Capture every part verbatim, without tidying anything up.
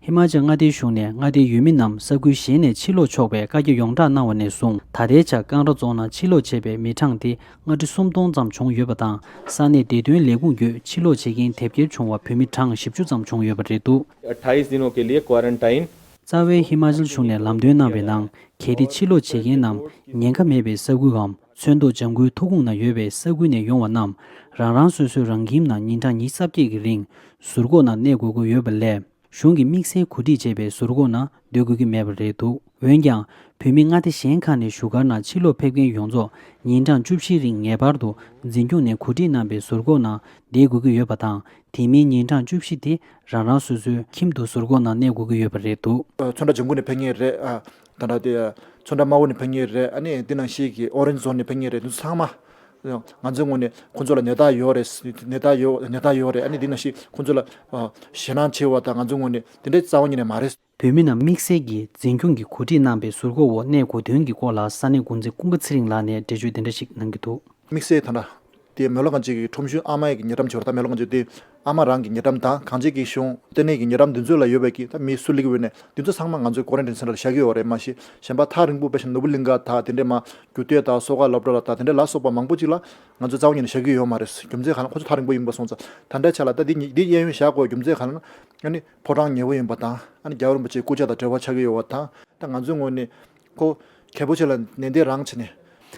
ཧི་མ་ཅལ་མངའ་སྡེའི་གཞུང་ནས་མངའ་སྡེའི་ཡུལ་མི་རྣམས་ས་ཁུལ་གཞན་ནས་ཕྱིར་ལོག་ཆོག་པའི་བཀའ་རྒྱ་ཡོངས་བསྒྲགས་གནང་བ་ནས་བཟུང་ད་ལྟའི་ཆར་ཀང་ར་རྫོང་ནང་ཕྱིར་ལོག་བྱས་པའི་མི་གྲངས་དེ་ལྔ་ཁྲི་སུམ་སྟོང་ཙམ་བྱུང་ཡོད་པ་དང་ས་གནས་བདེ་དོན་ལས་ཁུངས་བརྒྱུད་ཕྱིར་ལོག་བྱེད་མཁན་དེབ་སྐྱེལ་བྱུང་བ་བོད་མི་གྲངས་བཞི་བཅུ་ཙམ་བྱུང་ཡོད་པ་རེད་འདུག། अट्ठाईस दिनों के लिए क्वारंटाइन རྩ་བའི་ཧི་མ་ཅལ་གཞུང་ནས་ལམ་སྟོན་གནང་བའི་ནང་གལ་ཏེ་ཕྱིར་ལོག་བྱེད་མཁན་རྣམས་ཉེན་ཁ་མེད་པའི་ས་ཁུལ་འམ་ཚོན་མདོག་ལྗང་ཁུའི་ཐོ་ཁུངས་ནང་ཡོད་པའི་ས་ཁུལ་ནས་ཡོང་བ་རྣམས་རང་རང་སོ་སོའི་རང་ཁྱིམ་ནང་ཉིན་གྲངས་ཉི་ཤུ་རྩ་བརྒྱད་ཀྱི་རིང་ཟུར་འགོག་ནང་གནས་དགོས་ཀྱི་ཡོད་པ་ལས། གཞུང་གིས་དམིགས་བསལ་གོ་སྒྲིག་བྱས་པའི་ཟུར་འགོག་ནང་སྡོད་དགོས་ཀྱི་མེད་པ་རེད་འདུག། འོན་ཀྱང་། བོད་མི་མངའ་སྡེ་གཞན་ཁག་ནས་བཞུགས་སྒར་ནང་ཕྱིར་ལོག་ཕེབས་མཁན་ཡོངས་རྫོགས་ཉིན་གྲངས་བཅུ་བཞིའི་རིང་ངེས་པར་དུ་འཛིན་སྐྱོང་ནས་གོ་སྒྲིག་གནང་པའི་ཟུར་འགོག་ནང་བསྡད་དགོས་ཀྱི་ཡོད་པ་དང་། དེ་མིན་ཉིན་གྲངས་བཅུ་བཞི་དེ་རང་རང་སོ་སོའི་ཁྱིམ་དུ་ཟུར་འགོག་ནང་གནས་དགོས་ཀྱི་ཡོད་པ་རེད་འདུག། ཚོན་ཁྲ་ལྗང་ཁུ་ནས་ཕེབས་མཁན་རེད། ད་ལྟ་དེ་ཚོན་ཁྲ་དམར་པོ་ནས་ཕེབས་མཁན་རེད། ཨ་ནི་འདི་ནང་བཞིན་གྱི་ཨོ་རེན་ཇི་ཛོན་ནས་ཕེབས་མཁན་རེད། དེ་ཚོ་ཚང་མ། ང་ཚོའི་ངོས་ནས་ཁོང་ཚོ་ལ་ནད་རྟགས་ཡོད་རེད། ནད་རྟགས་ཡོད་ནད་རྟགས་ཡོད་རེད། ཨ་ནི་འདི་ནང་བཞིན་ཁོང་ཚོ་ལ་ཨ་ཞེད་སྣང་ཆེ་བ་དང་ང་ཚོའི་ངོས་ནས་དེ་འདྲའི་རྩ་བ་ཉིད་ནས་མ་རེད། བོད་མི་རྣམས་དམིགས་བསལ་གྱིས་འཛིན་སྐྱོང་གིས་གོ་སྒྲིག་གནང་པའི་ཟུར་འགོག་འོག་གནས་དགོས་དོན་གྱི་སྐོར་ལ་ས་གནས་འགོ་འཛིན་ཀུན་དགའ་ཚེ་རིང་ལགས་ནས་འགྲེལ་བརྗོད་འདི་འདྲ་ཞིག་གནང་གི་འདུག། དམིགས་བསལ་ད་ལྟ་དེ་མེག་ལོར་གངས་ཅན་གྱི་ཁྲོམ་གཞུང་ཨ་མ་ཡི་གི་ཉེ་འགྲམ་བྱས་པ་རེད། ད་མེག་ལོར་གངས་ཅན་དེ་ཨ་མ་རང་གི་ཉེ་འགྲམ་དང་གངས་ཅན་གྱི་གཞུང་ལྟེ་གནས་ཀྱི་ཉེ་འགྲམ་འདི་ཚོ་ལ་ཡོད་པའི་གི་ད་མི་སུ་སླེབས་ཀྱི་ཡོད་ནས་འདི་ཚོ་ཚང་མ་ང་ཚོའི་ཀོ་རན་ཊིན་སེན་ཊར་ལ་བཞག་གི་ཡོད་རེད། མ་གཞི་གཞན་པ་ཐག་རིང་པོ་དཔེ་བཞག་ན་ནོར་བུ་གླིང་ག་དང་དེ་འདྲས་མ་རྒྱུད་སྟོད་དང་སོ་ཁ་སློབ་གྲྭ་ལ་དང་དེ་འདྲས་ལ་སོགས་པ་མང་པོ་ཅིག་ལ་ང་ཚོ་རྩ་བ་ཉིད་ནས་བཞག་གི་ཡོད་མ་རེད། རྒྱུ་མཚན་ག་ལ་ཁོ་ཚོ་ཐག་རིང་པོ་ཡིན་པ་སོང་ཙང་ད་ལྟའི་ཆ་ལ་ད་འདི་འདི་གཡས་གཡོན་བཞག་དགོས་རྒྱུ་མཚན་ག་ལ་ན་ཨ་ནི་ཕོ་བྲང་ཉེ་བོ་ཡིན་པ་དང་ཨ་ནི་རྒྱལ་བ་རིན་པོ་ཆེའི་སྐུ་ཕྱྭ་དང་འབྲེལ་བ་ཆགས་ཀྱི་ཡོད་པ་དང་ད་ང་ཚོའི་ངོས་ནས་ཁོ་གལ་པོ་ཆེ་ལ་ནན་ཏན་རང་བྱས་ནས།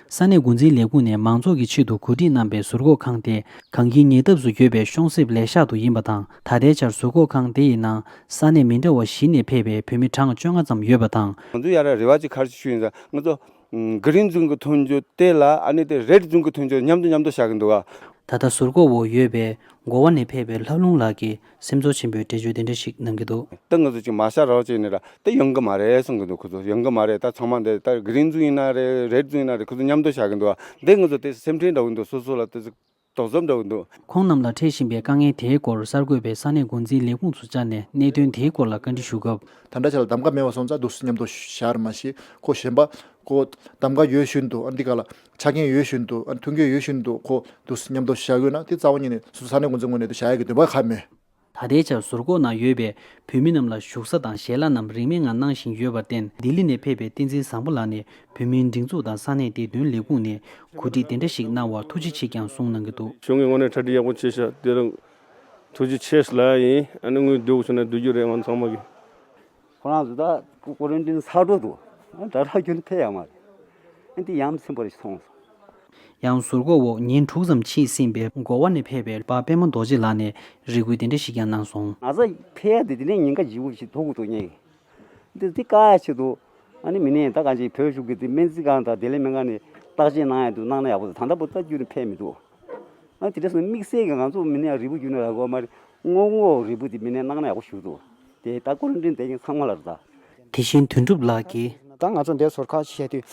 ས་གནས་འགོ་འཛིན་ལས་ཁུངས་ནས་མང་ཚོགས་ཀྱི་ཆེད་དུ་གོ་སྒྲིག་གནང་པའི་ཟུར་འགོག་ཁང་དེ་གངས་སྐྱིད་ཉེ་འདབས་སུ་ཡོད་པའི་གཤོང་གསེབ་ལས་ཤག་ཏུ་ཡིན་པ་དང་ད་ལྟའི་ཆར་ཟུར་འགོག་ཁང་དེ་ཡི་ནང་ས་གནས་མི་འདྲ་བ་བཞི་ནས་ཕེབས་པའི་བོད་མི་གྲངས་བཅོ་ལྔ་ཙམ་ཡོད་པ་དང་། ང་ཚོ་ཡ་ར་རེ་བ་ཅིག་ག་རེ་ཞུ་ཡིན་ཟེར་ང་ཚོ་གི་རིན་ཛོན་གི་མཐུན་སྦྱོར་དེ་ལ་ཨ་ནི་དེ་རེཌ་ཛོན་གི་མཐུན་སྦྱོར་མཉམ་དུ་མཉམ་དུ་བཞག་གི་འདུག་ག། ད་ལྟ་ཟུར་འགོག་འོག་ཡོད་པའི་གོ་བ་ནས་ཕེབས་པའི་ལྷ་ལུང་ལགས་ཀྱིས་སེམས་ཚོར་ཆེན་པོས་འགྲེལ་བརྗོད་དེ་འདྲ་ཞིག་གནང་གི་འདུག། ད་ང་ཚོ་ཅིག་མ་བཞག་རོགས་བྱས་ནས་ར་ད་ཡོང་གི་མ་རེད་གསུང་གི་འདུག། ཁོ་ཚོ་ཡོང་གི་མ་རེད། ད་ཚང་མ་འདི་ད་གི་རིན་ཛོན་ཡིན་ན་རེད་རེཌ་ཛོན་ཡིན་ན་རེད་ཁོ་ཚོ་མཉམ་དུ་བཞག་གི་འདུག། འདི་ང་ཚོ་དེ་སེམས་ཁྲལ་འདྲ་བོ་འདུག། སོ་སོ་ལ་དེ་དོགས་ཟོན་འདྲ་བོ་འདུག། ཁོང་རྣམས་ལ་འཕྲད་བཞིན་པའི་དཀའ་ངལ་དེའི་སྐོར་གསར་འགོད་པས་ས་གནས་འགོ་འཛིན་ལས་ཁུངས་སུ་བཅར་ནས་གནད་དོན་དེའི་སྐོར་ལ་བཀའ་འདྲི་ཞུ་སྐབས། ད་ལྟ་ཆ་ལ་གདམ་ག་མེད་པ་སོང་ཙང་འདུག་སེ་མཉམ་དུ་བཞག་མ་གཞི་ཁོ་གཞན་པ་ཁོ་གདམ་ག་ཡོད་བཞིན་དུ་ཨ་འདི་ག་ལ་ཆ་རྐྱེན་ཡོད་བཞིན་དུ་ཨ་མཐུན་རྐྱེན་ཡོད་བཞིན་དུ་ཁོ་འདུག་སེ་མཉམ་དུ་བཞག་ཡོད་ན་དེ་རྩ་བ་ཉིད་ནས་སོ་སོ་ས་གནས་འགོ་འཛིན་ངོས་ནས་དེ་བཞག་ཡ་གི་འདོད་པ་ག་མེད། ད་ལྟའི་ཆར་ཟུར་འགོག་ནང་ཡོད་པའི་བོད་མི་རྣམས་ལ་བཞུགས་ས་དང་ཞལ་ལག་རྣམས་རིན་མེད་ངང་གནང་བཞིན་ཡོད་པར་བརྟེན་ལྡི་ལི་ནས་ཕེབས་པའི་བསྟན་འཛིན་བཟང་པོ་ལགས་ནས་བོད་མིའི་སྒྲིག་འཛུགས་དང་ས་གནས་བདེ་དོན་ལས་ཁུངས་ནས་གོ་སྒྲིག་དེ་འདྲ་ཞིག་གནང་བར་ཐུགས་རྗེ་ཆེ་ཀྱང་གསུངས་གནང་གི་འདུག། གཞུང་གི་ངོས་ནས་གྲ་སྒྲིག་ཡག་པོ་བྱས་ཤག། དེ་རིང་ཐུགས་རྗེ་ཆེ་ལབ་ཡ་ཡིན། ཨ་ནི་དངུལ་བསྡུ་དགོས་བྱུང་ན་བསྡུ་རྒྱུ་རེད་ང་ཚང་མ་གི། ཁོ་རང་ཚོ་ད་ཀོ་རན་ཊིན་ཚར་འགྲོ་འདུག། ཨ་དྲ་ཐག་ཁྱོན་ནས་ཕེབས་ཡག་མ་རེད། ཨ་འདི་ཡ་མཚན་པོ་རེ་ཞིག་མཐོང་སོང་། ཡང་ཟུར་འགོག་འོག་ཉིན་དྲུག་ཙམ་ཕྱིན་ཟིན་པའི་གོ་བ་ནས་ཕེབས་པའི་པ་པད་མ་རྡོ་རྗེ་ལགས་ནས་རེ་སྐུལ་དེ་འདྲ་ཞིག་ཀྱང་གནང་སོང་། ང་ཚོ་ཕེབས་ཡ་དེ་དེ་ནས་ཉེན་ཁ་ལྗིད་པོ་ཞིག་ཐུག་གི་འདུག་ངས། འདི་འདི་བཀག་ཡ་ཆེད་དུ་ཨ་ནི་མི་ནས་ད་གང་ཅིག་བོད་གཞུང་གི་དེ་སྨན་རྩིས་ཁང་དང་བདེ་ལེགས་སྨན་ཁང་ནས་བརྟག་དཔྱད་གནང་ཡ་འདུག་གནང་ན་ཡག་པོ་འདུག། ད་ལྟ་བུ་ད་རྒྱུན་ནས་ཕེབས་མི་འདུག། ཨ་དེ་འདྲ་སོང་དམིགས་བསལ་གྱི་ང་ཚོ་མི་ནས་རིལ་བུ་རྒྱུན་ནས་རག་གོ་མ་རེད། སྔོན་འགོག་རིལ་བུ་དེ་མི་ནས་གནང་ན་ཡག་པོ་ཞུ་འདུག། དེ་ད་ཀོ་རན་ཊིན་བསྡད་མཁན་ཚང་མ་ལ་རེད་ད། དེ་བཞིན་དོན་གྲུབ་ལགས་ཀྱིས། ད་ང་ཚོ་འདིར་ཟུར་བཀག་བྱས་དུས།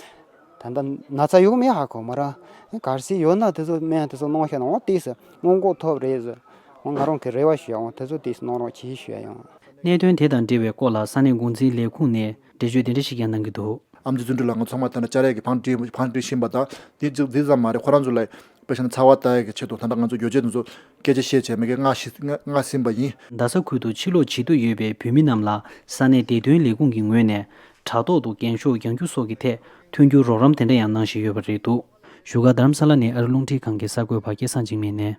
ད་ལྟ་ན་ཚ་ཡོད་མེད་ཧ་གོ་མ་ར། གལ་སྲིད་ཡོད་ན་དེ་ཚོ་སྨན་དེ་ཚོ་གནང་ཤེས་ན་འོང་ཏིས་སྔོན་འགོག་ཐོབ་རེད་ཟེར། འོང་ང་རང་གི་རེ་བ་ཞུ་ཡ་འོང་དེ་ཚོ་ཏིས་གནང་རོགས་གྱིས་ཞུ་ཡ་ཡོང་། གནད་དོན་དེ་དང་འབྲེལ་བའི་སྐོར་ལ་ས་གནས་འགོ་འཛིན་ལས་ཁུངས་ནས་འགྲེལ་བརྗོད་དེ་འདྲ་ཞིག་ཀྱང་གནང་གི་འདུག། ཨེམ་ཆི་བརྩོན་འགྲུས་ལགས་ང་ཚང་མ་ད་ནས་བཅར་ཡས་ཀྱི་བང་བསྒྲིགས་བང་བསྒྲིགས་བཞིན་པ་དང་དེ་ཅིག་འདི་ཙམ་མ་རེད། ཁོ་རང་ཚོ་ལ་དཔེ་བཞག་ན་ཚ་བ་ལྟ་ཡས་ཀྱི་ཆེད་དུ་ད་ལྟ་ང་ཚོ་རྒྱུ་ཆས་དེ་ཚོ་སྐད་ཆ་བཤད་བྱས་མ་གི་མངགས་ཤི་མངགས་ཟིན་པ་ཡིན། རྡ་ས་ཁུལ་དུ་ཕྱིར་ལོག་བྱེད་འདོད་ཡོད་པའི་བོད་མི་རྣམས་ལ་ས་གནས་བདེ་དོན་ལས་ཁུངས་ཀྱི་ངོས་ནས་དྲ་ཐོག་ཏུ་འགེངས་ཤོག་རྒྱག་རྒྱུ་སོགས་ཀྱི་ཐད་མཐུན་འགྱུར་རོགས་རམ་དེ་འདྲ་ཡང་གནང་བཞིན་ཡོད་པ་རེད་འདུག། བཞུགས་སྒར་རྡ་རམ་ས་ལ་ནས་ཨ་རི་རླུང་འཕྲིན་ཁང་གི་གསར་འགོད་པ་སྐལ་བཟང་འཇིགས་མེད་ནས།